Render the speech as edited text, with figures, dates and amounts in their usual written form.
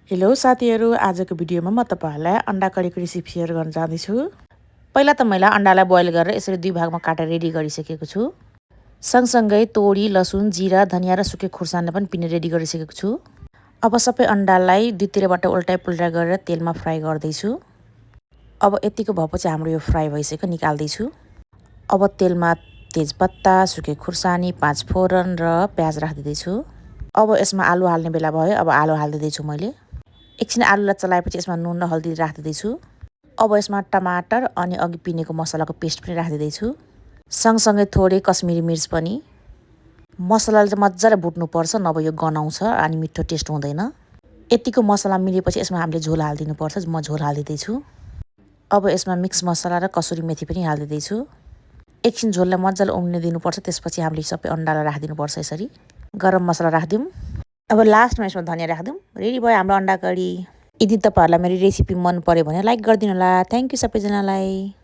Hello साथीहरू, आजको भिडियोमा म तपाईहरुलाई अन्डा करीको रेसिपी सेयर गर्न जाँदैछु। पहिला त मैले अन्डालाई बोइल गरेर यसरी दुई भागमा काटेर रेडी गरिसकेको छु। सँगसँगै तोरी, लसुन, जिरा, धनिया र सुकेको खुर्सानी पनि पिने रेडी गरिसकेको छु। अब सबै अन्डालाई दुईतिरबाट उल्टाइ-पुल्टाइ गरेर तेलमा फ्राई गर्दै छु। अब यतिको भएपछि हाम्रो यो फ्राई भइसक्यो, निकाल्दै छु। अब तेलमा तेजपत्ता, सुकेको खुर्सानी, 5 फोरन र प्याज राख्दै छु। अब यसमा आलु हाल्ने बेला भयो। अब आलु हाल्दै छु मैले। एकछिन आलुलाई चलाएपछि यसमा नुन र हल्दी राख्दै छु। अब यसमा टमाटर अनि अघि पिनेको मसलाको पेस्ट पनि राख्दै छु। सँगसँगै थोरै कश्मिरी मिर्च पनि। मसलाले चाहिँ मज्जाले भुट्नुपर्छ, नभए यो गनाउँछ अनि मिठो टेस्ट हुँदैन। यतिको मसला मिलेपछि यसमा हामीले झोल हाल्दिनुपर्छ। म झोल हाल्दै छु। अब यसमा मिक्स मसला र कसुरी मेथी पनि हाल्दै छु। एकछिन झोललाई मज्जाले उम्लिन दिनुपर्छ। त्यसपछि हामीले सबै अन्डालाई राख्दिनुपर्छ यसरी। गरम मसला राख्दियौँ। अब लास्टमा यसमा धनिया राख्दियौँ। रेडी भयो हाम्रो अन्डा करी। यदि तपाईहरुलाई मेरो रेसिपी मन पर्यो भने लाइक गरिदिनु होला। थ्यांक यू सबैजनालाई।